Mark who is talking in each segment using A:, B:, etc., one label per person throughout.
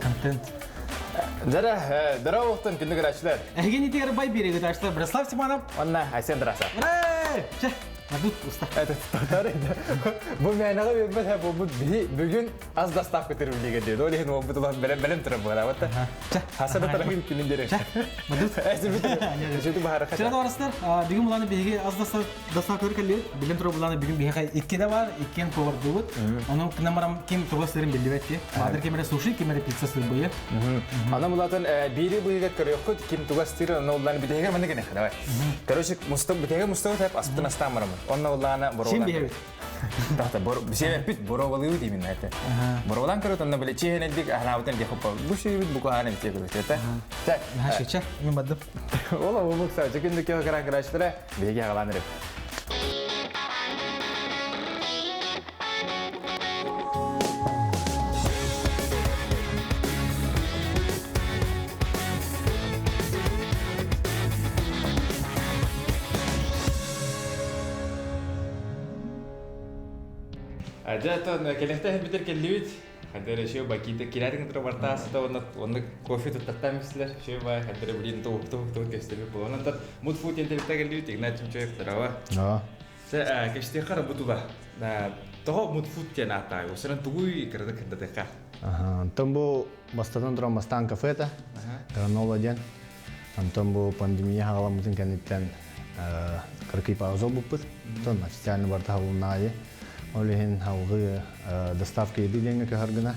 A: Контент.
B: Дара, здорово, оқтын күнді көрәшілер.
A: Эһигин итигэр бай биэриги таштар Браслав Степанов.
B: Онна Айсен Тарасов.
A: Чэ, мадут уста.
B: Это татар Бу мээнэҕэ биэрбэт буолбут биһи бүгүн ас доставка тэриллигэ диэн. Ол иһин уолбут улахан бэлэм бэлэм турар буолар. Вот хаса да тарахын күнүн дерек.
A: Мадут.
B: Эсибит баһара
A: Чэ, барыстар, бүгүн буланы биһиги ас доставка кэллибит. Билэн турар буланы бүгүн биһиэхэ икки да бар, иккиэн повардыбыт. Ону кына барам ким туга сырын биллибэт ки. Баадыр ким эрэ суши, ким эрэ пицца сырбыйы.
B: Аны булатын биири быыгар көрүөххүт ким туга астыыр, онно уллаан бүтэһигэр манна гэнэ. Давай. Короче, мустук бүтэһигэр мустук тэп аспытын астаан барамын. Онно уллаана
A: Син
B: боруолаан.
A: биһэбит.
B: Тахта бор сиэппит боруобалыы именно это. Боруолаан көрөт онно биле чиһэнэдик анаабытын диэх хоппа. Бу сиэбит бу куһаан эмтиэ көрөт это. Так.
A: Наша, мен бардым.
B: Ола улук са чекинди кео каран караштыра биһиги агалаан эреп. Дьэ, оттон кэлэхтэ битер кэллибит. Хадэр еще бакита кирятин кытары бартаасыта онно онно кофе туттартаан бистилер. Еще бай хадэр блин ту ту ту кестеби буолан онтон мут фут интернетте кэллибит Игнат Чумчоев здорово.
C: Аа.
B: Сэ кэштиэхэ бутула. Того мут фут диэн ааттаай. Осыран тугуй кырада кырдатыка.
C: Аха. Онтон бу бастатан туран бастаан кафета, гранола диэн. Онтон бу пандемия хаҕаламмытын кэнниттэн кыракый пауза ылбыппыт. Онтон официально барыта хабылыннаайы. Ол иһин салгыы доставка еды диэҥҥэ көһөр гына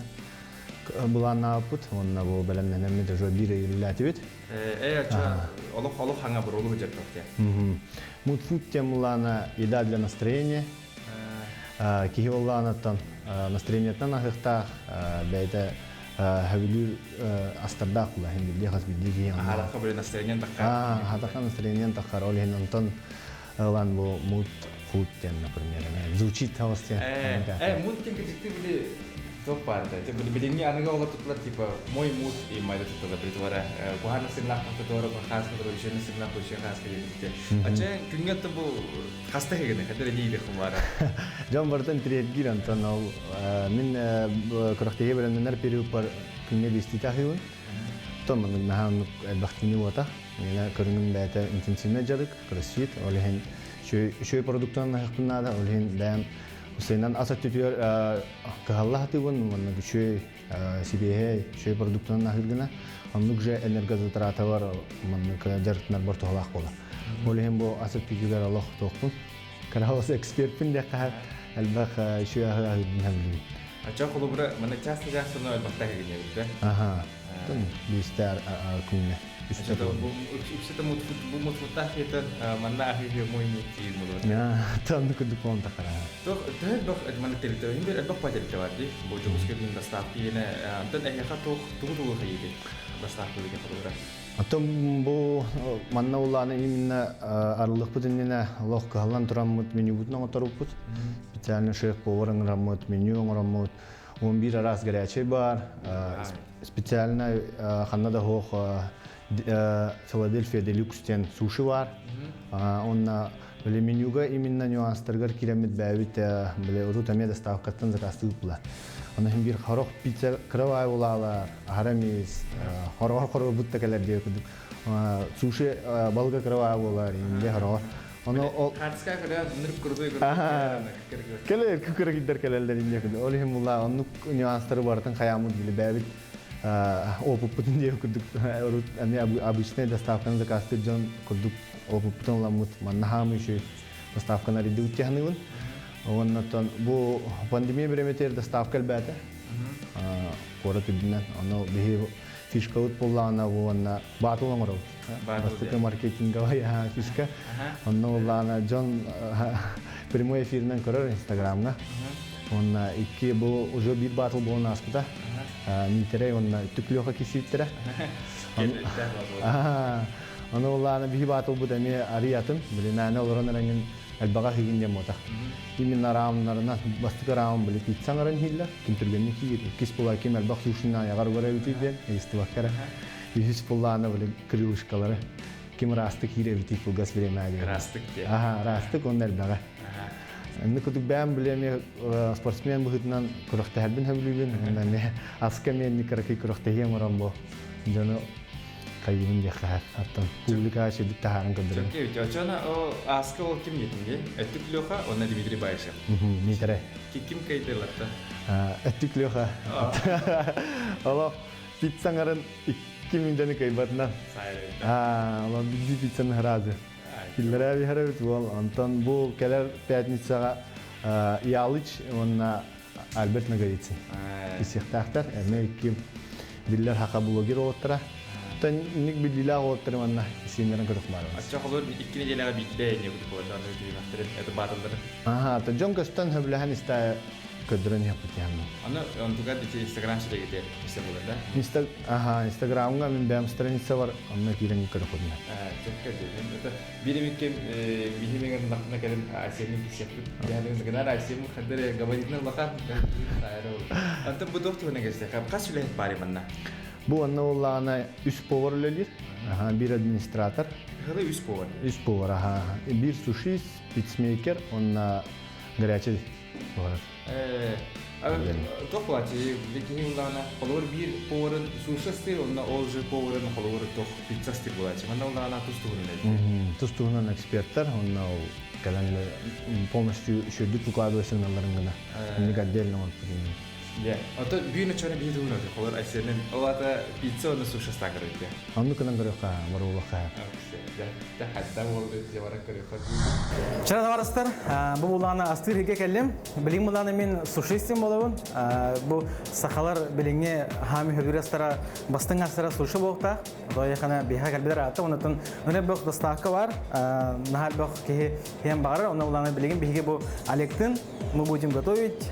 C: былааннаабыппыт. Уонна бу бэлэмнэнэммит уже биир ый үлэлээтибит.
B: Э, олох олох хаҥа бурулу жертвте.
C: Мудфуд тем былаана еда для настроения. Киһи боллаанаттан настроениеттан аһыахтаах бэйэтэ хөбүлүүр астардаах була хин билди хас билди киһи
B: Аһаатахха били настроениен таххар.
C: Аһаатахха настроениен таххар. Ол иһин онтон ылан бу муд фуд диэн, например, звучит хаос диэн.
B: Э, муд диэн кичикти били туох баар да билиҥҥи аныгы оҕолор туттулар типа мой муд и майда туттулар били туора куһаана сыҥнаах туора хааска туора үчүөнэ сыҥнаах үчүө хааска диэн Ача күҥҥэ бу хаста хегене хадыр диир хумара.
C: Дьон барытын тириэргиир онтон ол мин күрэхтэһии бэлэмнэнэр периодпар күҥҥэ биэстиитэ аһыыбын. Оттон маннык наһаа оннук элбэхтиини уота. Миэнэ көрүҥүм бэйэтэ интенсивнэй дьарык, кроссфит. Ол иһин үчүгэй продуктанан аһыахпын наада. Ол иһин бэйэм усайынан ас өттүтүгэр кыһалла сатыыбын. Маннык үчүгэй сибиэһэй, үчүгэй продуктанан аһыыр гына. Оннук же энергозатратабар маннык дьарыктанарбар туһалаах буолар. Ол иһин бу ас өттүтүгэр олох туохпун. Кыраҕас экспертпин диэххэ элбэх үчүгэй аһы аһыырбын сөбүлүүбүн.
B: Ача холобура маны часто часто элбэхтэ хегинебит да?
C: Аха. Биирдэ күҥҥэ. Үстэ
B: Үксэтэ бу мутфуттаах хетер манна ахиһи мой мутти мулу.
C: Тонну курдук он тахара.
B: Тох төһө бөх манна территория хин бир элбэх территория бар ди. Бу жогус кебин доставки ене антон эһиэхэ туох тугу тугу хайыды доставка диге холобура.
C: Оттон бу манна улааны именно арыллыкпыт иннинэ олох кыһаллан тураммыт менюбутун оҥоторуппут. Специально шеф-повар ыҥыраммыт, меню оҥороммут. 11 араас горячий бар. Специально ханна да суох Филадельфия Делюкс диэн суши бар. Онно били менюга именно нюанстаргар киирэммит бэйэбит били урут эмиэ доставкаттан заказтыыбыт була. Онно иһин биир хорох пицца кыра булаалар, аһара эмиз, хороҕор хоруорбут да кэлэр диye курдук. Суши балыга кыра буолар, инде хороҕор. Ону ол
B: Хардска көрө нырып курдуй
C: Кэлэр күкүрэ кэлэллэр инде курдук. Ол иһин була оннук нюанстары барытын хаяммыт били бэйэбит опыппытын диye курдук урут эмиэ обычный доставканы заказтыыр дьон курдук опыппытын ыламмыт манна хаамыы үчүгэй доставканы арыйдыбыт дии Уонна оттон бу пандемия бириэмэтигэр доставка элбээтэ. Куорат үрдүнэн. Ону биһи фишкабыт буоллаҕына уонна баатыл оҥоробут. Бастакы маркетинговай фишка. Онно буоллаҕына дьон прямой эфиринэн көрөр Инстаграмҥа. Уонна икки бу уже биир баатыл буолан ааспыта. Миитэрэй уонна Түклүөхэ кисииттэрэ. Ону буоллаҕына биһи баатылбыт эмиэ арый атын. Били мээнэ олорон эрэҥин элбэҕэ иһигин диэн буотах. Именно рауннарынан бастакы раунд били пицца оҥорон иһиллэр, ким түргэнник киир, иккис була ким элбэх сушины айаҕар угар эбитий диэн ыйыстыбакка эрэ. Үһүс буллаана били крылышкалары ким ыраастык киир эбитий кылгас бириэмэҕэ диэн.
B: Ыраастык диэн.
C: Аха, ыраастык уонна элбэҕэ. Инник курдук бэйэм били эмиэ спортсмен быһыытынан күрэхтэһэрбин сөбүлүүбүн. Уонна эмиэ аска эмиэ инник кыракый күрэхтэһии оҥорон бу дьону хайыыбын диэххэ Оттон публика сирдик таһааран көрдөрөбүн.
B: Чөккө Очона о аска ол ким диэтиҥ Өттүк Леха уонна Дмитрий Баишев.
C: Дмитрий.
B: Ким кыйдыларта?
C: Өттүк Леха. Олох пиццаңарын 2 мүнүүтэни кыйбатынан. Олох биди пиццаны сразу. Киллэрэ биһэрэбит уол. Онтон бу кэлэр пятницаҕа Ялыч уонна Альберт Ноговицын кисиэхтээхтэр. Эмиэ икки биллэр хака блогер уолаттара. Оттон инник биллиилээх уолаттары манна сиэннэрин көрөх баарыбыз.
B: Ачча холор 2 нэдиэлэҕэ биирдэ не будет болар это батыллары.
C: Аха, то дьон көстөн хөбүлэһэн истэ көрдөрөн иһэппит яһанна.
B: Аны онтугар ити Инстаграм ситэгите истэ булар да?
C: Аха, Инстаграмга мин бэйэм страница бар, онно киирэн көрө кодуна.
B: Чөккө дедим. Это биримиккем биһимеген нахна келин Айсемин кисеппит. Яһын гынар Айсемин хаддер габаритны лахан. Антон бу доктор негесте. Кас үлэһит баары манна?
C: Бу онно улаана үс повар үлэлиир. Аха, бир администратор.
B: Хада үс повар.
C: Үс повар, аха. Бир сушист, пиццмейкер, онна горячий повар.
B: Тох булачы, лекини улаана холор бир поварын суши стил, онна ол же поварын холор тох пицца стил булачы. Манна улаана тустугунан.
C: Тустугунан эксперттер, онна ол кэлэн полностью шүрдүк выкладывайсың алларын гына. Инник отдельно он.
B: Я. А то бүйүнө чөне бии тугунан холор айсенен олата пицца онна суши стагыр өтө.
C: Онну кынан көрөкка баруулаха.
B: Да, хатта болду жабара көрөкка.
A: Чара товарыстар, бу буланы астыр хеге келлем. Билин буланы мен сушистим болабын. Бу сахалар билиңе хами хөбүрәстара бастың астара суши болта. Дойхана биха калбидер аты, онотон өне бөх доставка бар. Нахал бөх кеһи хем багар, оны буланы билигин биһиге бу Олегтин мы будем готовить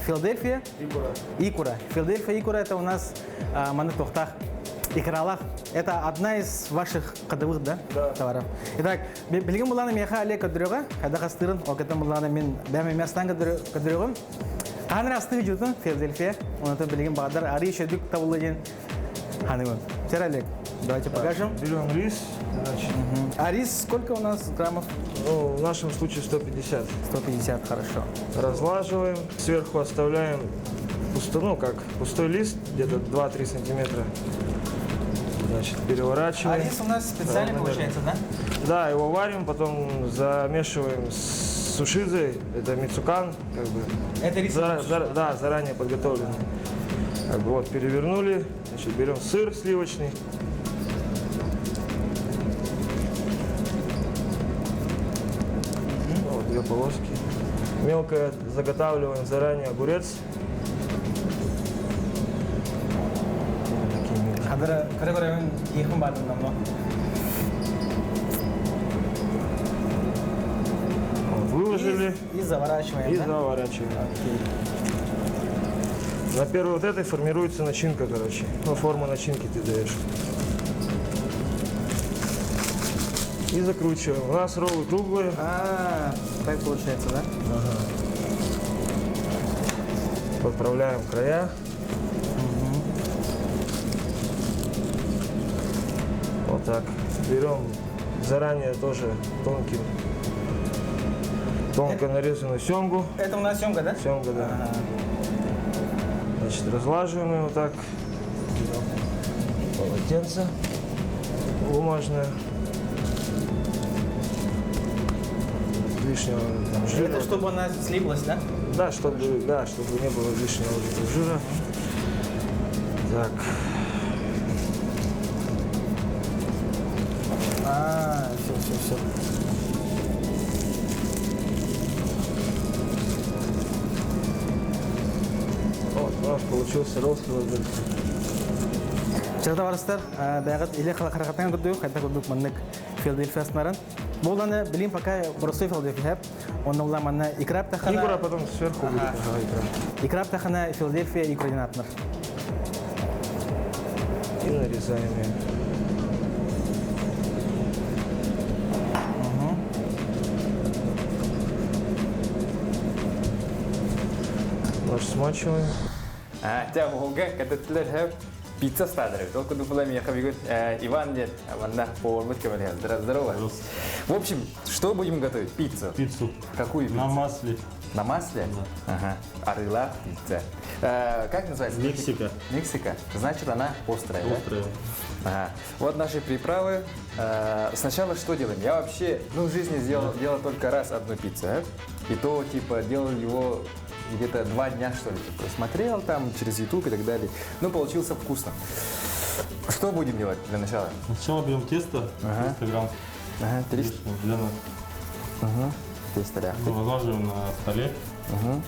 A: Филадельфия.
D: Икура.
A: Икура. Филадельфия икура это у нас маны тохтах. Икралах. Это одна из ваших ходовых, да,
D: Да.
A: товаров. Итак, билигин буланы меха Олег кадырыга, когда хастырын, окетен буланы мен бәме мястан кадырыгым. Ханыр асты жутун Филадельфия. Онотон билигин багдар ари шөдүк табылы ден ханыбын. Вчера Олег, давайте покажем.
D: Берем рис, значит,
A: А рис сколько у нас граммов?
D: Ну, в нашем случае 150.
A: 150, хорошо.
D: Разлаживаем, сверху оставляем пусто, ну, как пустой лист, где-то 2-3 сантиметра. Значит,
A: А
D: переворачиваем.
A: рис у нас специальный
D: Равномерно.
A: получается, да?
D: Да, его варим, потом замешиваем с сушизой, это мицукан, как бы.
A: Это рис.
D: Да, заранее подготовленный. Как бы вот перевернули, значит, берем сыр сливочный. Ну, вот две полоски. Мелко заготавливаем заранее огурец. Вот такие мелкие.
A: Хадара, кара мен ехым бардым намно.
D: Вот, выложили
A: И заворачиваем,
D: и
A: да?
D: заворачиваем.
A: Окей.
D: На первой вот этой формируется начинка, короче. Ну, форму начинки ты даешь. И закручиваем. У нас роллы круглые.
A: А, так получается, да?
D: Подправляем края. Вот так. Берем заранее тоже тонким, тонко нарезанную семгу.
A: Это у нас семга, да?
D: Семга, да.
A: Ага.
D: Значит, разлаживаем ее вот так. Берем полотенце бумажное. Лишнего там, жира.
A: Это чтобы она слиплась, да?
D: Да, чтобы не было лишнего вот этого жира. Так.
A: А, все, все, все.
D: Вот, у нас получился ролл с Филадельфией.
A: Чара товарыстар, бәгыт иле харакаттан көрдүк, кайта көрдүк маннык Филадельфиясынарын. Боланы билим пока простой Филадельфия. Онно була манна икрап тахана.
D: Икра потом сверху будет. Ага, икра.
A: Икрап тахана Филадельфия икра.
D: И нарезаем ее. Нож смачиваем.
B: А, тя оһолга кататтылар хэп пицца стадыры. Только дуфала меха бегут Иван дед, манна поварбыт көмөлөһөр. Здорово. В общем, Что будем готовить? Пиццу.
E: Пиццу.
B: Какую пиццу?
E: На масле.
B: На масле?
E: Да.
B: Ага. Арыылаах пицца. Как называется?
E: Мексика.
B: Мексика. Значит, она острая, да?
E: Острая.
B: Ага. Вот наши приправы. Сначала что делаем? Я вообще, ну, в жизни делал только раз одну пиццу, а? И то, типа, делал его где-то 2 дня, что ли. Типа, смотрел там через YouTube и так далее. Ну, получился вкусно. Что будем делать для начала?
E: Сначала берем тесто, 300 грамм.
B: Ага, 300.
E: Для нас.
B: 300 грамм.
E: Ну, разложим на столе. Угу.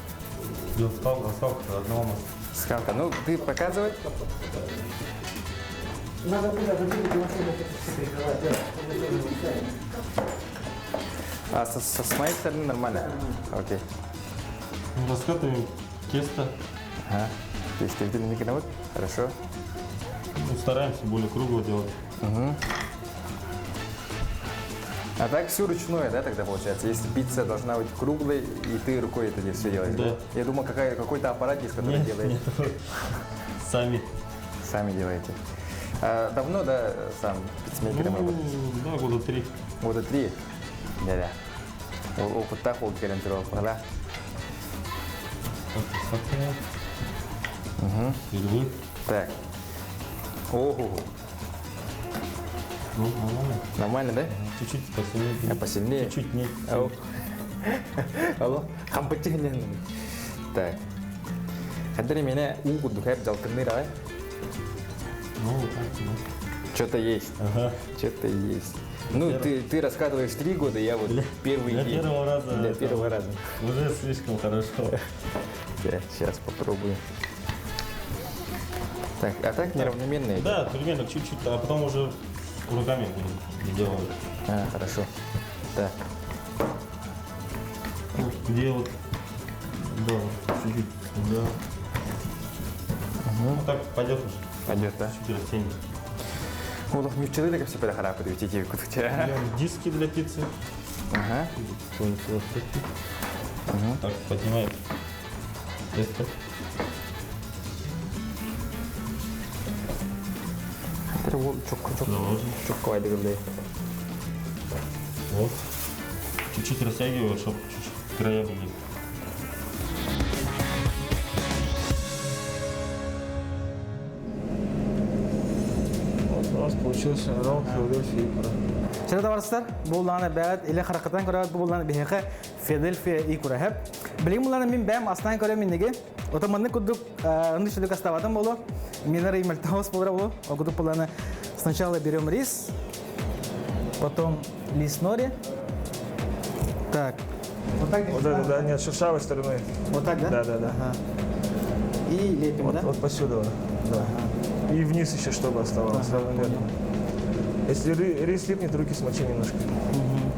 E: Делаем скалка, скалка одного масла.
B: Скалка. Ну, ты показывай.
A: Надо туда забить, все перекрывать.
B: А с моей стороны нормально? Окей.
E: Раскатываем тесто.
B: Ага. Есть вот. Хорошо.
E: Ну, стараемся более кругло делать.
B: Угу. А так все ручное, да, тогда получается? Если пицца должна быть круглой, и ты рукой это все делаешь, да?
E: Да.
B: Я думал, какой-то аппарат есть, который
E: Нет,
B: делает.
E: нет. Сами.
B: Сами делаете. А давно, да, сам пиццемейкером
E: Ну,
B: работаешь?
E: да, года 3.
B: Года 3? Да-да. Опыттаах уол кэлэн да?
E: Так, угу. Грибы.
B: Так. Ого.
E: Ну, нормально.
B: Нормально, да?
E: Чуть-чуть посильнее.
B: А посильнее?
E: Чуть-чуть не.
B: Ау. Алло. Хампытчы. Так. Хадри меня уу духайп жалкыныр, а?
E: Ну, вот так, да.
B: Что-то есть.
E: Ага.
B: Что-то есть. Ну, ты раскатываешь 3 года, я вот первый
E: Для
B: день.
E: первого раза.
B: Для
E: это
B: первого раза.
E: уже слишком хорошо.
B: Так, сейчас попробую. Так, а так неравномерно идет?
E: Да, примерно чуть-чуть, а потом уже руками будем делать.
B: А, хорошо. Так.
E: Вот где вот, да, чуть-чуть, да. Ну, так пойдет уже.
B: Пойдет, да?
E: Чуть растение.
B: Олох мүччелер кепсе бere харап өтө тиги күтүчө.
E: Берем диски для пиццы.
B: Ага.
E: Какой-нибудь вот такие. Так, поднимаем тесто.
B: Ол чок чок
E: Заложим.
B: чок кайдыгылды.
E: Вот. Чуть-чуть растягиваю, чтобы чуть-чуть края были.
D: Вот у нас получился ролл Филадельфия икра.
A: Чэ табаарыстар, буоллаҕына бэйэҕит илэ хараххытынан көрөҕүт бу буоллаҕына биһиэхэ Филадельфия икра сөп. Билигин буоллаҕына мин бэйэм астаан көрүөм иннигэ. Оттон маннык курдук оннук үчүгэйдик астаабатым буолуо. Минары мөлтөх буолара буолуо. Ол курдук буоллаҕына сначала берем рис, потом лист нори. Так. Вот так.
D: Вот это, да, нет, шершавой стороной.
A: Вот так, да?
D: Да.
A: Ага. И лепим,
D: Вот,
A: да?
D: вот посюда, да. И вниз еще, чтобы оставалось
A: Ага,
D: равномерно.
A: понял.
D: Если рис липнет, руки смочи немножко.
A: Мгм.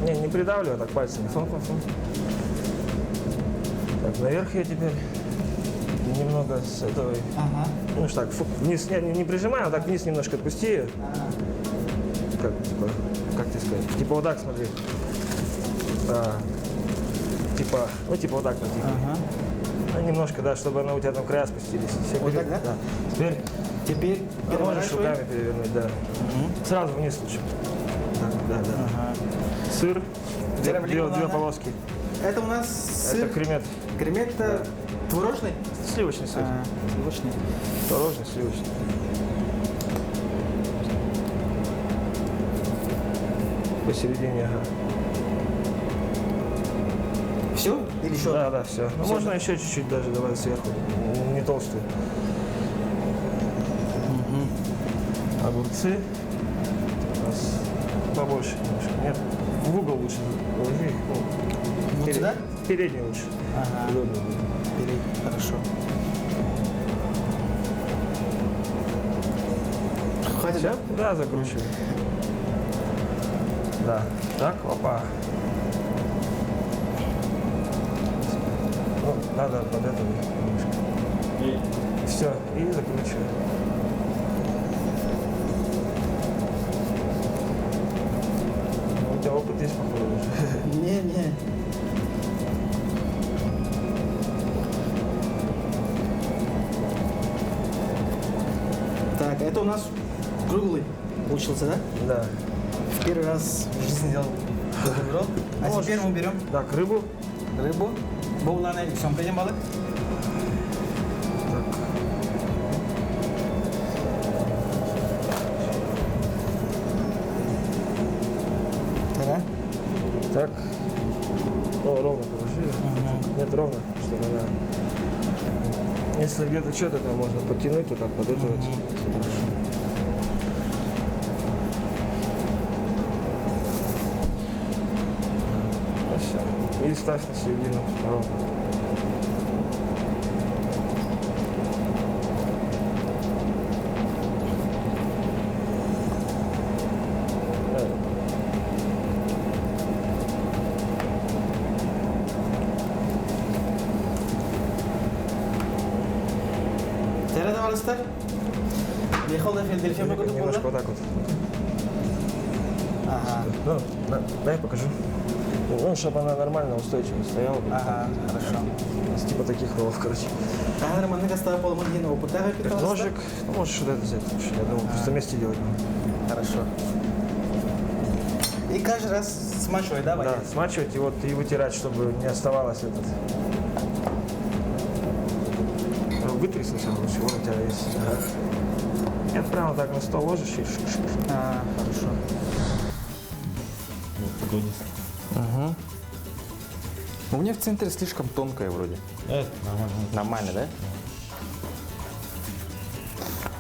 D: Не, не придавливай так пальцами. Фу, фу, фу. Так, наверх я теперь немного с этого.
A: Ага.
D: Ну что так, фу, вниз, не прижимай, а так вниз немножко отпусти ее. Как, типа, как тебе сказать? Типа вот так смотри. А, типа, ну типа вот так вот. Типа.
A: Ага.
D: Ну, немножко, да, чтобы она у тебя там края спустились. Все,
A: Вот так, да?
D: Да. Теперь
A: Теперь
D: ты можешь
A: переворачиваем.
D: руками перевернуть, да. Сразу вниз лучше. Да.
A: Ага.
D: Сыр. Две
A: ладно.
D: полоски.
A: Это у нас сыр.
D: Это кремет.
A: Кремет творожный?
D: Сливочный сыр.
A: А, сливочный.
D: Творожный, сливочный. Посередине, ага.
A: Все? Или еще?
D: Да, все. Ну,
A: Всё,
D: можно
A: да?
D: еще чуть-чуть даже добавить сверху. Не толстую. Огурцы. У нас побольше немножко. Нет, в угол лучше положи их. Ну,
A: Вот сюда?
D: Передний лучше.
A: Ага.
D: Удобнее будет.
A: Передний, хорошо. Хватит,
D: Всё?
A: да?
D: Да, закручивай. Да. Так, опа. Ну, надо под это немножко. Все, и закручивай. Ну, у тебя опыт есть, походу, уже.
A: Не, не. Это у нас круглый получился, да?
D: Да.
A: В первый раз в жизни делал круглый ролл. А
D: Можешь.
A: теперь мы берем
D: Так, рыбу.
A: рыбу. Бу буоллаҕына семга диэн балык.
D: Так.
A: Да?
D: Так. О, ровно положи. Нет, ровно, чтобы она... Если где-то что-то там можно подтянуть, то так под это вот. Хорошо. Ну, все. И ставь на середину ровно. Да.
A: Чэ табаарыстар. Ехал да Филадельфия
D: Немножко вот так вот.
A: Ага.
D: Ну, на, дай покажу. Ну, чтобы она нормально устойчиво стояла.
A: Ага, хорошо.
D: Типа таких роллов, короче.
A: Ага, маннык астаах буолуо диэн опыттаах
D: Так, ножик. Ну, можешь вот это взять лучше. Я думаю, просто вместе делать.
A: Хорошо. И каждый раз смачивай, да, Ваня?
D: Да, смачивать и вот и вытирать, чтобы не оставалось этот. Ну, Вытри сначала лучше, вот у тебя есть. Ага. Нет, прямо так на стол ложишь и шик-шик.
A: А, хорошо.
E: Вот, годится.
B: Угу. У меня в центре слишком тонкая вроде.
E: Это нормально.
B: Нормально, да?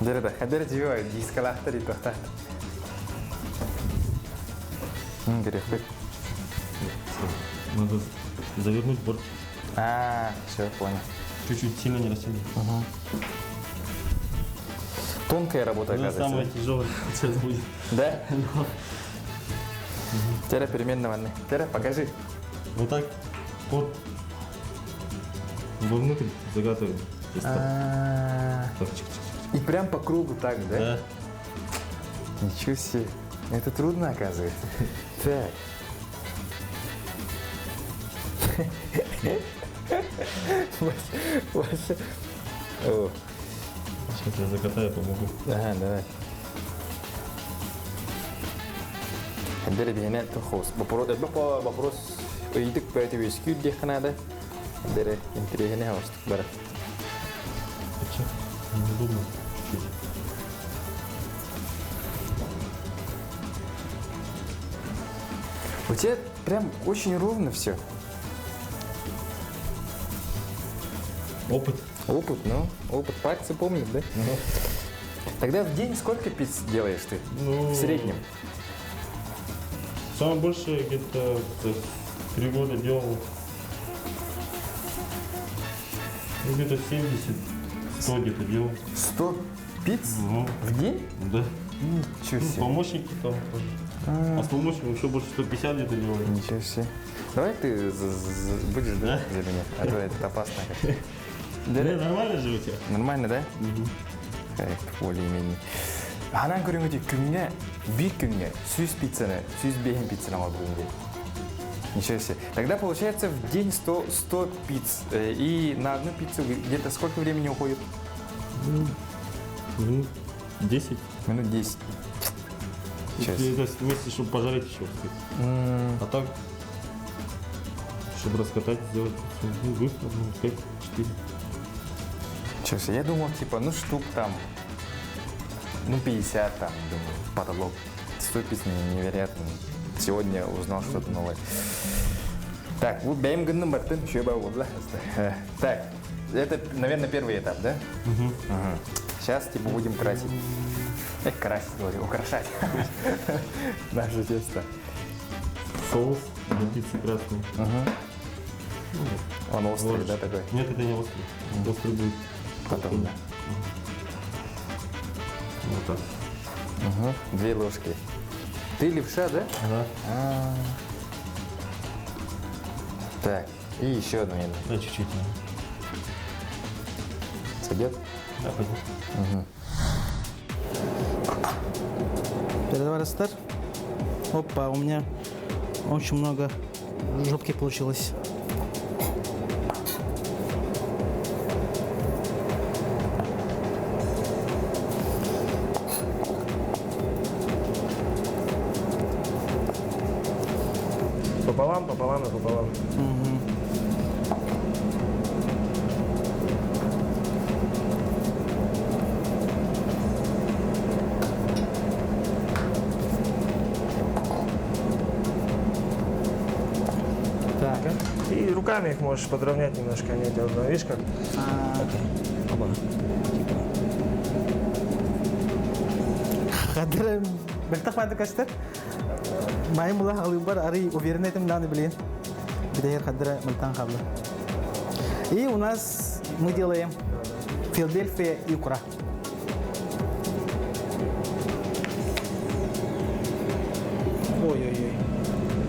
B: Дерда, хадер дивай, дискалахтар и тохтат. Грехбек.
E: Надо завернуть борт.
B: А, все, понял.
E: Чуть-чуть сильно не растягивай.
B: Угу. Тонкая работа,
E: Это
B: оказывается.
E: самое тяжелое сейчас будет.
B: Да? Тера переменного. Тера, покажи.
E: Вот так вот вовнутрь загатываем. тесто.
B: А.
E: Так, чик-чик-чик.
B: И прям по кругу так, да?
E: Да.
B: Ничего себе. Это трудно, оказывается. Так. Вася. О,
E: Сейчас я закатаю, помогу.
B: Ага, давай. Бери биһиэнэ хос. Вопрос, вопрос ыйытык бөҕөтө үөскүүр диэххэ наада. Бери интэриэһинэй оҥостук бары.
E: Че? Неудобно чуть-чуть.
B: У тебя прям очень ровно все.
E: Опыт.
B: Опыт, ну, опыт. Пальцы помнят, да? Тогда в день сколько пиц делаешь ты?
E: Ну,
B: В среднем.
E: Самое большее где-то за 3 года делал ну, где-то 70, 100 где-то делал.
B: 100 пиц
E: Ну,
B: в день?
E: да.
B: Ничего
E: Ну,
B: себе.
E: помощники там тоже. А с помощником еще больше 150 где-то делали.
B: Ничего себе. Давай ты будешь, да, за меня, а то это опасно.
E: Да, нормально же у тебя?
B: Нормально, да? Так, более-менее. Анан көрүҥҥүтүй күҥҥэ, биир күҥҥэ, 100 пиццаны, 105 пиццаны оҥорбутум. Ничего себе. Тогда получается в день 100, 100 пиц. И на одну пиццу где-то сколько времени уходит?
E: Минут 10.
B: Минут 10. Ничего
E: Если
B: себе.
E: это вместе, чтобы пожарить еще успеть. А так, чтобы раскатать, сделать пиццу, ну, быстро, ну, 5-4.
B: Ничего себе. Я думал, типа, ну штук там, ну 50 там, думаю, потолок. 100 пиц невероятно. Сегодня узнал что-то новое. Так, вот бэйэм гынным бардым, еще буолла. Так, это, наверное, первый этап, да? Угу. Сейчас, типа, будем красить. Красить, говорю, украшать наше тесто.
E: Соус для пиццы красный.
B: Он острый,
E: Ложечка.
B: да, такой?
E: Нет, это не острый. Острый будет
B: Потом, да.
E: Вот так.
B: Угу. Две ложки. Ты левша, да?
E: Ага.
B: А. Так, и еще одну. я
E: Да, чуть-чуть.
B: Сойдет?
E: Да, пойдет.
A: Передавай Опа, у меня очень много жопки получилось.
D: Пополам, пополам и пополам.
A: Так.
D: И руками их можешь подровнять немножко, они у тебя, видишь, как? Оба. Типа.
A: Хадыр бэлтэх баады кастер. Майым була халыбар ары уверен этим даны блин. Бидер хадыр мылтан хаблы. И у нас мы делаем Филадельфия икра. Ой-ой-ой.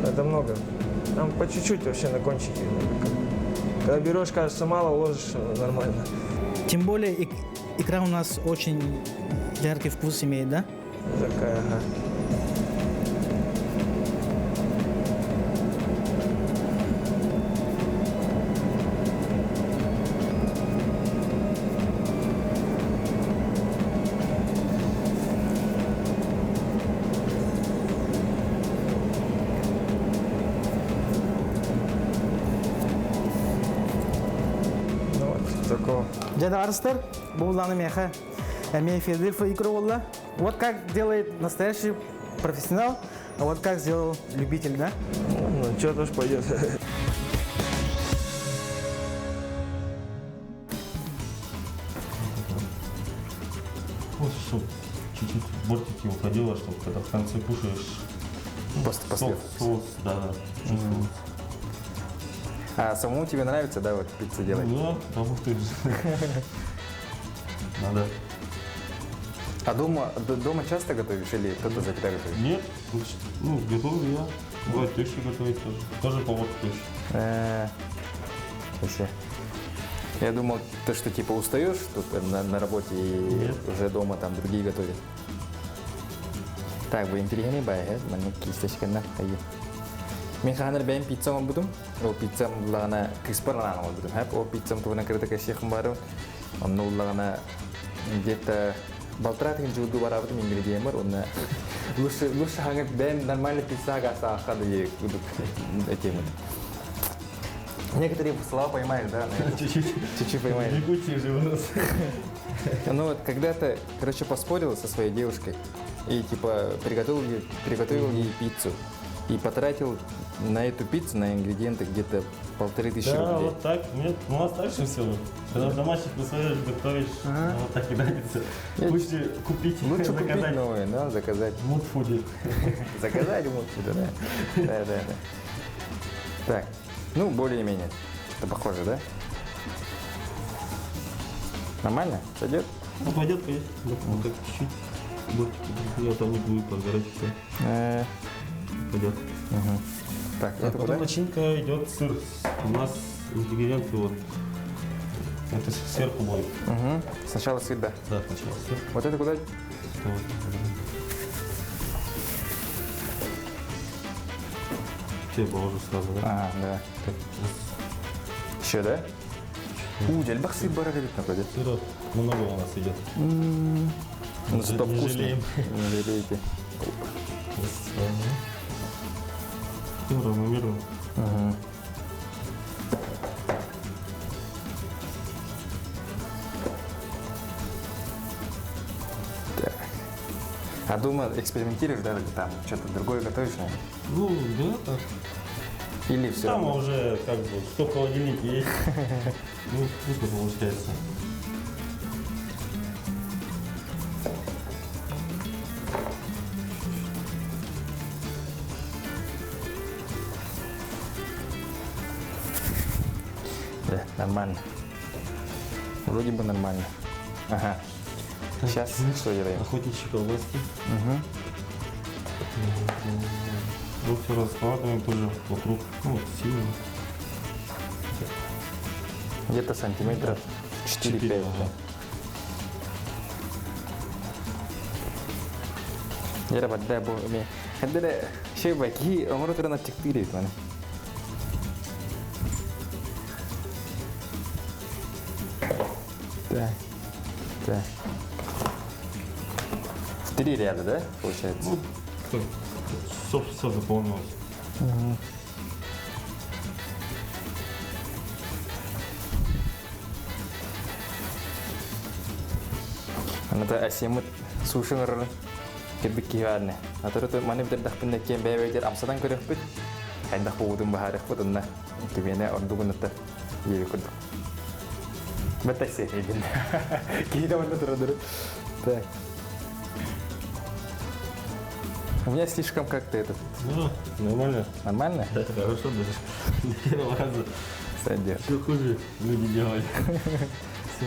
D: Это много. Там по чуть-чуть вообще на кончике. Когда берешь, кажется, мало, ложишь нормально.
A: Тем более икра у нас очень яркий вкус имеет, да?
D: Такая, ага. Ну вот, такого.
A: Дядя Арстер, булланы меха, Филадельфия икру болла. Вот как делает настоящий профессионал, а вот как сделал любитель, да?
D: Ну, что тоже пойдет.
E: Вот, чтоб чуть-чуть бортики уходило, чтобы когда в конце кушаешь,
B: Просто
E: соус, соус, да, да, чувствуется.
B: А самому тебе нравится, да, вот пиццу делать?
E: Ну да, работаешь. Надо.
B: А дома часто готовишь или кто-то за тебя готовит?
E: Нет, ну, готовлю я. Бывает, теща готовит тоже. Тоже повар теща.
B: Спасибо. Я думал, то, что типа устаешь тут на работе и
E: Нет.
B: уже дома там другие готовят. Так, вы интересный бай, мне кисточка на таи. Мен ханар бэйм пиццам будум. О пиццам лагана криспар лана будум. Хап о пиццам туна кырды кашихым барым. Онну лагана где-то Балтрат жуду барабытым ингредиент онна лучше хангат бэйм нормально пицца гаса ахады е кудук темы. Некоторые слова понимаешь, да?
E: Чуть-чуть.
B: Чуть-чуть понимаешь.
E: Якутии же у нас.
B: Ну вот когда-то, короче, поспорил со своей девушкой и типа приготовил ей пиццу. И потратил на эту пиццу, на ингредиенты где-то 1500
E: Да,
B: рублей.
E: вот так. Нет, у нас так же все. Когда в домашних условиях готовишь, ну, вот так и нравится. Лучше купить,
B: Лучше купить
E: заказать.
B: новое, да, заказать.
E: В Мудфуде.
B: Заказать в Мудфуде, да. Да, да, да. Так, ну, более-менее. Что-то похоже, да? Нормально? Сойдет?
E: Ну, пойдет, пойдет. Да, вот так чуть-чуть. Бортики. Я там не буду подгорать все. Пойдет.
B: Так,
E: А
B: это
E: потом
B: куда?
E: начинка идет сыр. У нас ингредиенты вот. Это сверху будет.
B: Угу. Сначала сыр, да.
E: Да, сначала сыр.
B: Вот это куда?
E: Это вот. Тебе положу сразу, да?
B: А, да.
E: Так,
B: Еще, да? У, дельбах сыр барак находит.
E: Сыра много у нас идет.
B: Ну, зато
E: Не
B: вкусно.
E: жалеем.
B: Не жалеете.
E: И равномерно.
B: Угу. Так. А дома экспериментируешь, да, там что-то другое готовишь, наверное?
E: Ну, да, так.
B: Или все
E: Там
B: равно?
E: уже как бы что в холодильнике есть. Ну, вкусно получается.
B: Да, нормально. Вроде бы нормально. Ага. Сейчас что делаем?
E: Охотничьи колбаски.
B: Угу.
E: Вот все раскладываем тоже вокруг. Ну, вот сильно.
B: Где-то сантиметров 4-5.
E: Четыре, ага.
B: Я бадда бу ме. Хадда шей баки омру турана чыктыри мане. Так. Так. В 3 ряда, да, получается?
E: Ну, как, все, все заполнилось.
B: Угу. Манна Асеммыт суши оҥорорун кэлбит киһи баарны. Аторы маны бүтэрдэхпинэ киэн бэйэ-бэйэтигэр амсатан көрүөхпүт. Хайдах буолбутун быһаарыахпыт онно кимиэнэ ордугун отто диэби курдук. Баттайсы эйгин. Киһи да манна турадыр. Так. У меня слишком как-то этот...
E: Ну, нормально.
B: Нормально?
E: Да, хорошо даже. Для первого раза.
B: Сойдет.
E: Все хуже люди делали.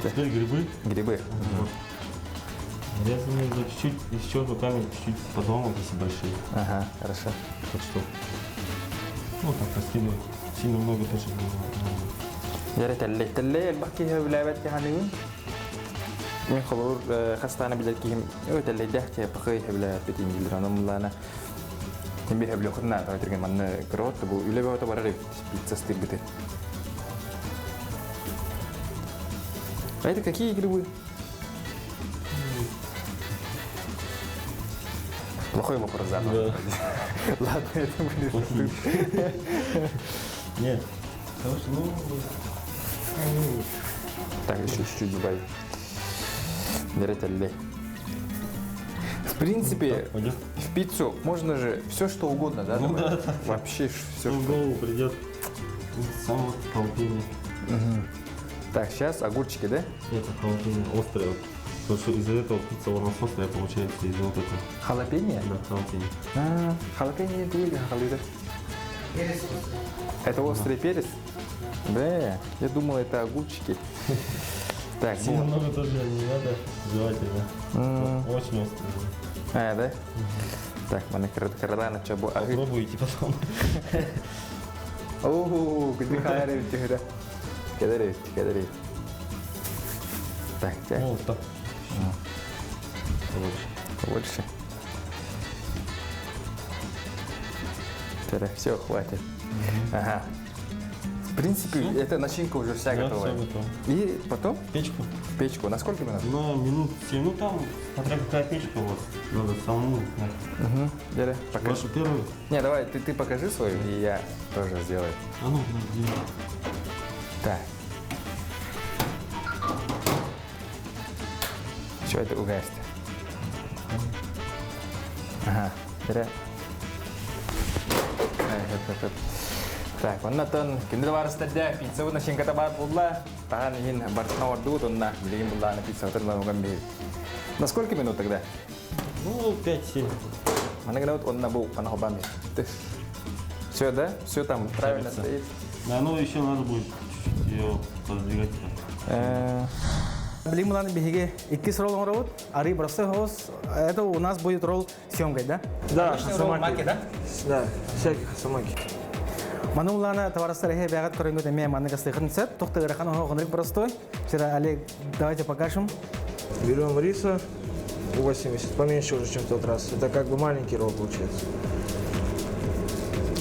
E: Теперь грибы.
B: Грибы.
E: Вот. Нарезанные да, чуть-чуть, еще руками чуть-чуть подломок, если большие.
B: Ага, хорошо.
E: Так что, ну так раскидывать. Сильно много тоже не надо.
B: Дьэ тэллэй тэллэй элбэх киһи сөбүлээбэт киһи Мин холобур хастаана билэр киһим өө тэллэйдээх киһи пахый сөбүлээбэппит дииллэр онон муллаана мин биир сөбүлүөххүтүн наада түргэн манна көрөҕүт бу үлэ бөҕөтө барар эбит пицца астыырбыты. А это какие грибы? Плохой вопрос задал.
E: Да.
B: Ладно, это будет.
E: Нет. Хорошо, ну,
B: Так, еще чуть-чуть добавить. Дьэ В принципе,
E: пойдет.
B: в пиццу можно же все что угодно, да?
E: Ну
B: добавить?
E: да,
B: Вообще все.
E: Что в голову придет. Сам вот халапеньо.
B: Так, сейчас огурчики, да?
E: Это халапеньо острое. Вот. Потому что из-за этого пицца у нас острая получается, из-за вот этого.
B: Халапеньо?
E: Да, халапеньо.
B: А, халапеньо это или халыда? Это острый перец? Да, я думал, это огурчики. Так,
E: Сильно
B: ну,
E: много тоже не надо, желательно. Очень острый.
B: а, да? Так, маны кыралаан чабу аһы.
E: Попробуйте потом.
B: Оо, күндү хаайар эбит түһүрэ. Кэлэр эбит, кэлэр эбит. Так, так,
E: Ну, вот так. Побольше.
B: больше. Все, хватит. Ага. В принципе, эта начинка уже вся
E: Да,
B: готова.
E: все готово.
B: И потом
E: Печку.
B: в печку. На сколько минут?
E: На минут 7, ну там, смотря какая печка у вас, надо самому знать.
B: Угу. Дьэ, покажи.
E: Вашу первую?
B: Не, давай, ты, ты покажи свою, и я тоже сделаю.
E: А ну, подожди.
B: Так. Что это угасть? Ага, дьэ. Так, оннотон күндү табаарыстар пицца начинката баар буолла. Таһын иһин барытын оҥордубут, онно билигин буоллаҕына пиццабытын ылан биһи. На сколько минут тогда?
E: Ну, 5-7.
B: Манна гына онно бу ана хобами. Все, да? Все там правильно
E: Жарится.
B: стоит.
E: Да, ну еще надо будет чуть-чуть ее подвигать.
A: Билигин буоллаҕына биһиги иккис ролл оҥоробут. Арыый боростуой соҕус. Это у нас будет ролл съемкой, да?
D: Да,
B: Обычный ролл маки, да?
D: Да, всяких хосомаки.
A: Маны буоллаҕына табаарыстар эһиги бэйэҕит көрөҥҥүт эмиэ маннык астыаххытын сөп. Туох да ыарахана суох оннук простой. Вчера Олег, давайте покажем.
D: Берем риса 80, поменьше уже, чем в тот раз. Это как бы маленький ролл получается.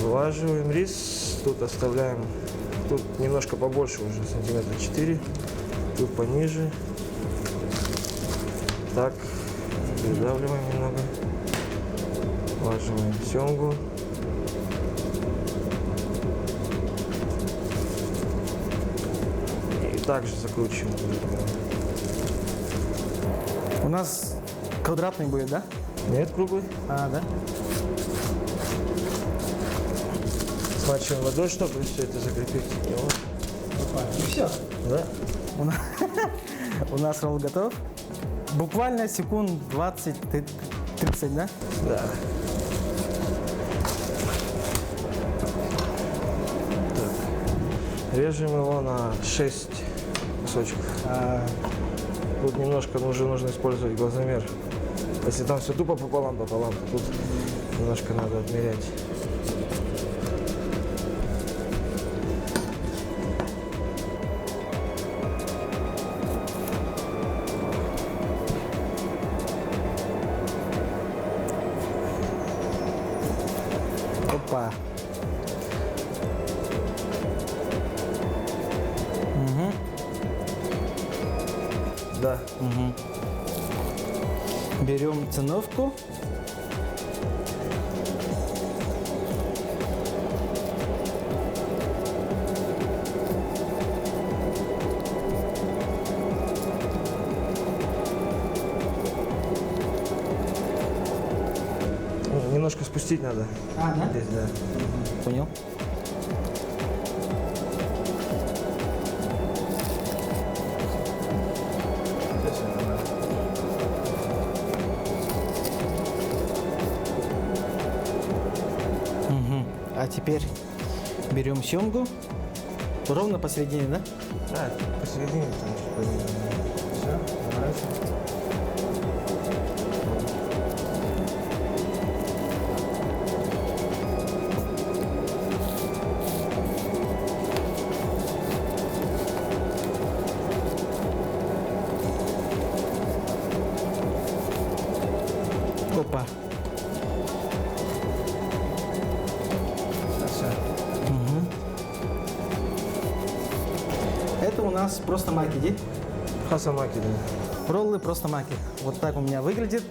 D: Вылаживаем рис, тут оставляем, тут немножко побольше уже, сантиметра 4, тут пониже. Так, придавливаем немного. Влаживаем семгу. И также закручиваем.
A: У нас квадратный будет, да?
D: Нет, круглый.
A: А, да?
D: Смачиваем водой, чтобы все это закрепить. И вот.
A: И все.
D: Да.
A: У нас ролл готов. Буквально секунд 20-30, да?
D: Да. Так. Режем его на 6 кусочков.
A: А,
D: Тут немножко уже нужно использовать глазомер. Если там все тупо пополам, пополам, то тут немножко надо отмерять.
A: Опа.
D: Да.
A: Берем циновку.
D: Немножко спустить надо.
A: А, да?
D: Здесь, да.
A: Понял. Угу. А теперь берем семгу. Ровно посередине, да?
D: Да, посередине там чуть пониже. Все, нравится.
A: Опа.
D: Все.
A: Угу. Это у нас просто маки, ди?
D: Хасамаки, да.
A: Роллы просто маки. Вот так у меня выглядит.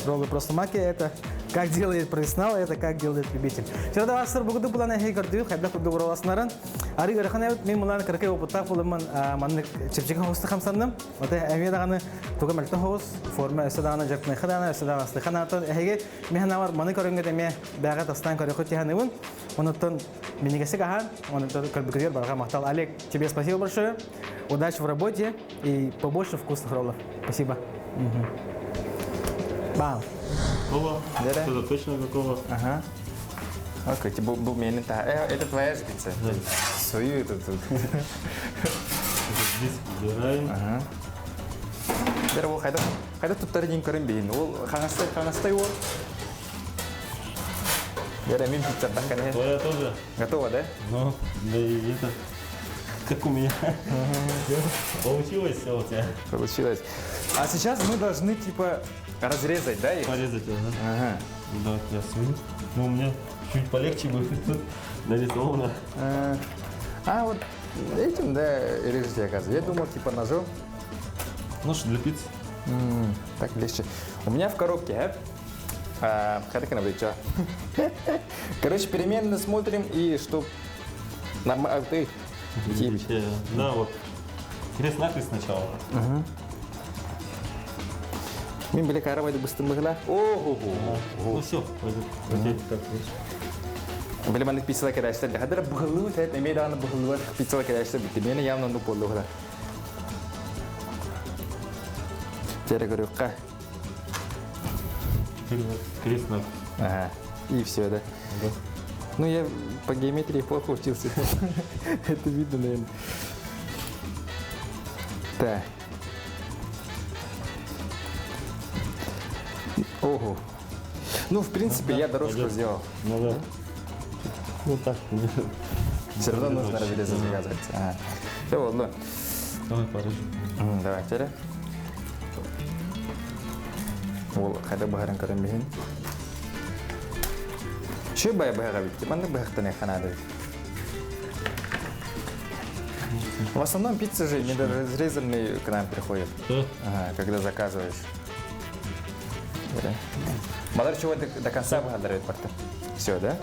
A: Роллы просто маки. Это как делает профессионал, это как делает любитель. Всегда вас бугуду булана хей көрдүү, хайда курду ураласнарын. Ары гарахан эбит мен мулан кыркай опыттаах буламмын маннык чэпчэки хоҕустук хамсанным. Ота эмиэ даҕаны туга мөлтөх хоҕус, форма өссө даҕаны дьарыктаныахха даҕаны, өссө даҕаны астыахха наада. Эһиги мин санаабар маны көрөҥҥүт эмиэ бэҕэ тастаан көрүөххүт тиһаныыбын. Онуттан минньигэстик аһаан, онуттан көрбүкүтүгэр барҕа махтал. Олег, тебе спасибо большое. Удачи в работе и побольше вкусных роллов. Спасибо. Бам.
E: Готово. Это точно готово.
B: Ага. Окей, типа был Это твоя же пицца?
E: Да.
B: Свою эту тут.
E: Здесь убираем.
B: Ага. Дэр ол хайда хайда туттар дин көрөн бейин. Ол хаҥастай хаҥастай ол. Дэр мин пиццаттан кане.
E: Твоя тоже?
B: Готово, да?
E: Ну, да и это, как у меня. Получилось все у тебя.
B: Получилось. А сейчас мы должны типа разрезать, да, их?
E: Порезать, ага.
B: Ага.
E: Да, я свою. Ну, у меня чуть полегче будет тут нарисовано.
B: А, вот этим, да, режете, оказывается. Я думал, типа ножом.
E: Нож для пиццы.
B: Так легче. У меня в коробке, а? Короче, переменно смотрим и что... Нормально, ты...
E: Да, вот. Крест-накрест сначала.
B: Мин биле карабайды быстым быгла. Ого.
E: Ну все, пойдет. Окей, так.
B: Биле маннык пиццала кәдәштер. Хәдер быгылы тәт эме дагы быгылы пиццала кәдәштер битте. Мени явно ну болду гыла. Тере көрөккә.
E: Теперь вот крест-накрест.
B: Ага. И все, да?
E: Да.
B: Ну, я по геометрии плохо учился. Это видно, наверное. Так. Ого. Ну, в принципе, я дорожку
E: пойдет.
B: сделал.
E: Ну да. Ну так.
B: Все равно нужно разрезать, оказывается. Ага. Все, ладно.
E: Давай порежем.
B: Давай, теперь. Ол хайда баһарын көрөн биһин. Шү бай баһага битти. Манны баһактан ханады. В основном пицца же недоразрезанные к нам приходят.
E: Да?
B: Ага, когда заказываешь. Балар чего до конца баһалар парта. Все, да?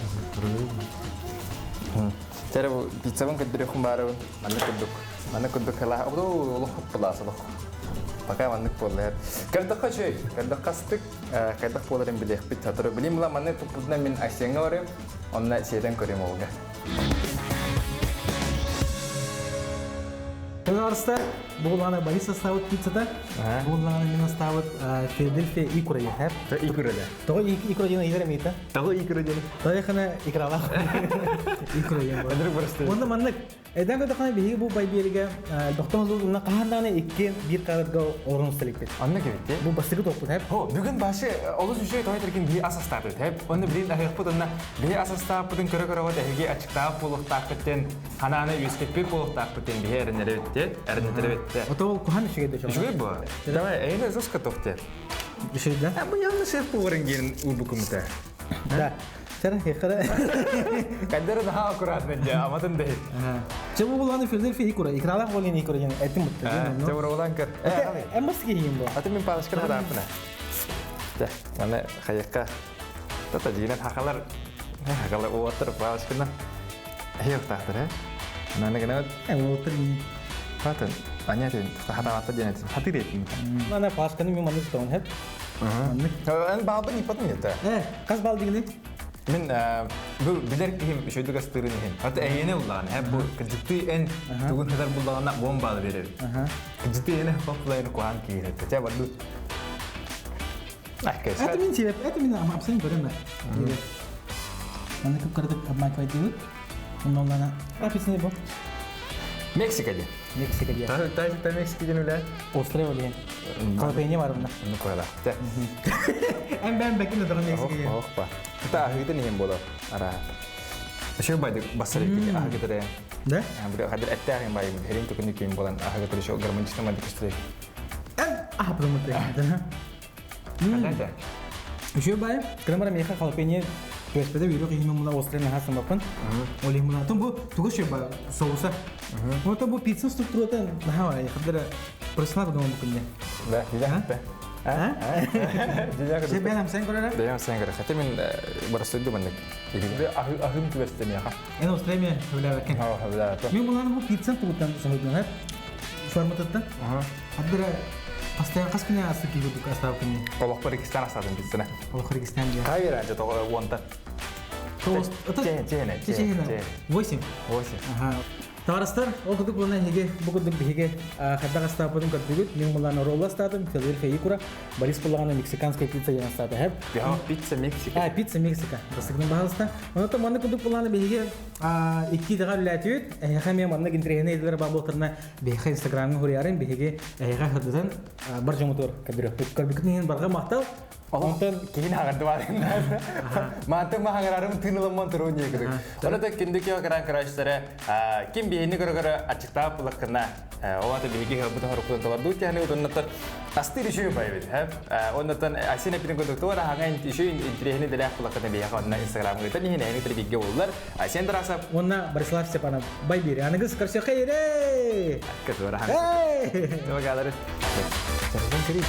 B: Теперь пиццабын көддөрөхүн барыбын. Манны курдук. Манны курдук хала. Обду олох буласа лох. Пока маннык болар. Кардакка чөй, кардакка стык, кардак боларын билек бит. Татыры билим ла манны тупудна мин аксияңа барым. Онна сиэтен көрөм олга.
A: Пожалуйста, буланы Борис оставит пиццада. Буланы мен оставит Филадельфия икра ехеп.
B: Икра да.
A: Того икра дена игра мейта.
B: Того икра дена.
A: Того хана икрала. Икра ден. Онда маннык Эден көтөхөнө биһиги бу байбиэргэ доктор на каханнаны икки бир каҕарга орун селекте.
B: Онно кебитте.
A: Бу бастыгы топпут хэп.
B: Хо, бүгүн башы олус үчүгэй той терген биһи ас астаабыт хэп. Онно билин ахыппыт онна биһи ас астаабытын көрө-көрө эһиги ачыктаап буолуохтаахпыттен ханааны үөскэппит буолуохтаахпыттен биһи эрэннэребитте, эрэннэребитте.
A: Ото ол кухан үчүгэй дө
B: Үчүгэй бу. Давай, эйне жестко тохте.
A: Үчүгэй да?
B: А бу явно шеф поварын келин урбукумута.
A: Да. Сара хехара.
B: Каддера да аккуратно де, аматын де.
A: Че бу буланы Филадельфия икра, икралах болин икра ден этим бутты.
B: Че уралан кер.
A: Эм бас кийин бу.
B: Аты мен палышкар хадаапына. Де, аны хаякка. Тата дигенен хакалар, хакалар уотыр палышкына. Хек тактыр, э? Наны гына
A: Эм уотыр.
B: Хатын, аня тен, хата ата ден. Хаты дет.
A: Мана палышканы мен маны тон хеп. Маннык.
B: Эн баалбын иппатын это.
A: Хас баал дигини?
B: Мин бу билэр киһим үчүгэй астыырын иһин. Хата эйиэнэ уллаан, бу кыдьыкты эн тугун хатар буллаҕына буон баалы берер. Кыдьыкты эйиэнэ хаппылайын куһаан киирэр. Хотя барду.
A: Это мин себеп, это мин абсолютно көрөмө. Манны көп кырдык обмакивать Оннолана. Аписни бу.
B: Мексика ди.
A: Мексика ди.
B: Та та та Мексика ден үлэ.
A: Острый олен. Халапеньо бар мына.
B: Ну кола. Те.
A: Эн бэн бекин дөрө Мексика ди.
B: Ох па. Та ахыгытын иһин болар. Ара. Шо байды басыр екен ахыгытыры.
A: Да?
B: Бу хадыр эттәһин бай херин тукуну ким болан ахыгытыры шо гармонично мандык көстүрө.
A: Эн аха промыты.
B: Да.
A: Еще бай, кремара меха халапеньо Төспеде үйрөк иһиме муна острый наха самапын. Оли муна тон бу тугу шө ба соуса. Вот бу пицца структурата наха хадыр профессионал дома бу күнне.
B: Да, да. Да.
A: А?
B: Диләгә.
A: Сен бәнам сен көрәр?
B: Бәям сен көрә. Хәтта мин барысы думаннык. Игде ахым түбәстә миха.
A: Эн острый ме хәләвәкен.
B: Ха, хәләвә.
A: Мин буланы бу пицца тугутан соһуйдун, форматыттан. Хадыр постоянно қас күнә асты кигүдүк астап күнне.
B: Колох Кыргызстан астадым пиццаны.
A: Колох Кыргызстан дия.
B: Кайра же того уонта. Че, че,
A: 8.
B: 8.
A: Ага. Табарыстар, ол кудук булна хеге, бу кудук биһиге хадда астапытын көрдүгүт, мен булана ролла астадым, Филадельфия икура, Борис булганы мексиканская пицца ян астады. Хеп.
B: Я пицца Мексика.
A: А, пицца Мексика. Басыгын багалыста. Оны маны кудук буланы биһиге икки дага үләтүт, эхэ мен манны гинтрехне идлер ба болтырна биһиге Инстаграмга хуриярын биһиге эхэ хырдыдан бар жомотор кабирө. Көрбүкүн барга мактал.
B: Онтон киһин хаҥарды бар. Маантын маһаҥарарым тыынылымман турун диэкирик. Оны да киндики каран караштара ким биһини көрө-көрө ачыктаап булаккына Оата биһиги хабыта хорукутун таларду тяхны удоннаттар астыр үшүй байбит. Оннаттан асина пирин кондуктора хаңа үшүй интерехини делях булаккына биһига онна Инстаграмга тан ихин эни трибигге боллар. Асен дараса
A: Онна Борислав Степанов байбири. Аныгыз көрсө хейре.
B: Кытыра.
A: Эй!
B: Тема галары. Чардан кирик.